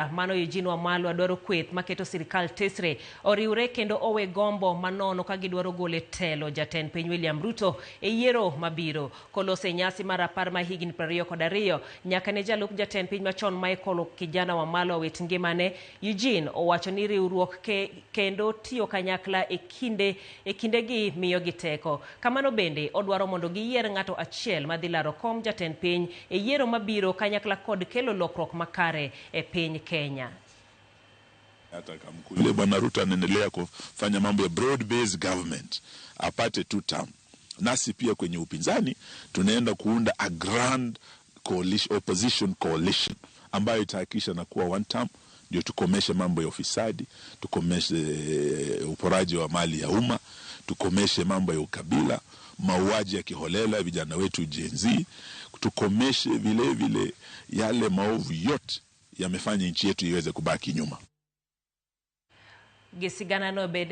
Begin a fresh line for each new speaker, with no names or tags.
Mano Eugene Wamalwa dwaro kweth maketo sirikal tesre oriwre kendo owe gombo manono ka gidwaro golo e telo jatend piny William Ruto e yiero mabiro. Koloso e nyasi mar rapar mar higni 22 nyaka ne jalup jatend piny machon Michael Kijana Wamalwa wit ngimane, Eugene owacho ni riwruok kendo tiyo kanyakla e kinde e kindegi miyogi teko. Kamano bende odwaro mondo giyier ng'ato achiel madhi laro kom jatend piny e yiero mabiro kanyakla kod kelo lokruok makare e piny Kenya.
Hata Kamkule Bwana Ruto anaendelea kufanya mambo ya broad based government apate two term. Nasi pia kwenye upinzani tunaenda kuunda a grand coalition, opposition coalition ambayo itahakikisha na kuwa one term, ndio tukomeshe mambo ya ufisadi, tukomeshe uporaji wa mali ya umma, tukomeshe mambo ya ukabila, mauaji ya kiholela vijana wetu Gen Z, tukomeshe vile vile yale maovu yote yamefanya nchi yetu iweze kubaki nyuma.
Gi siganano bende.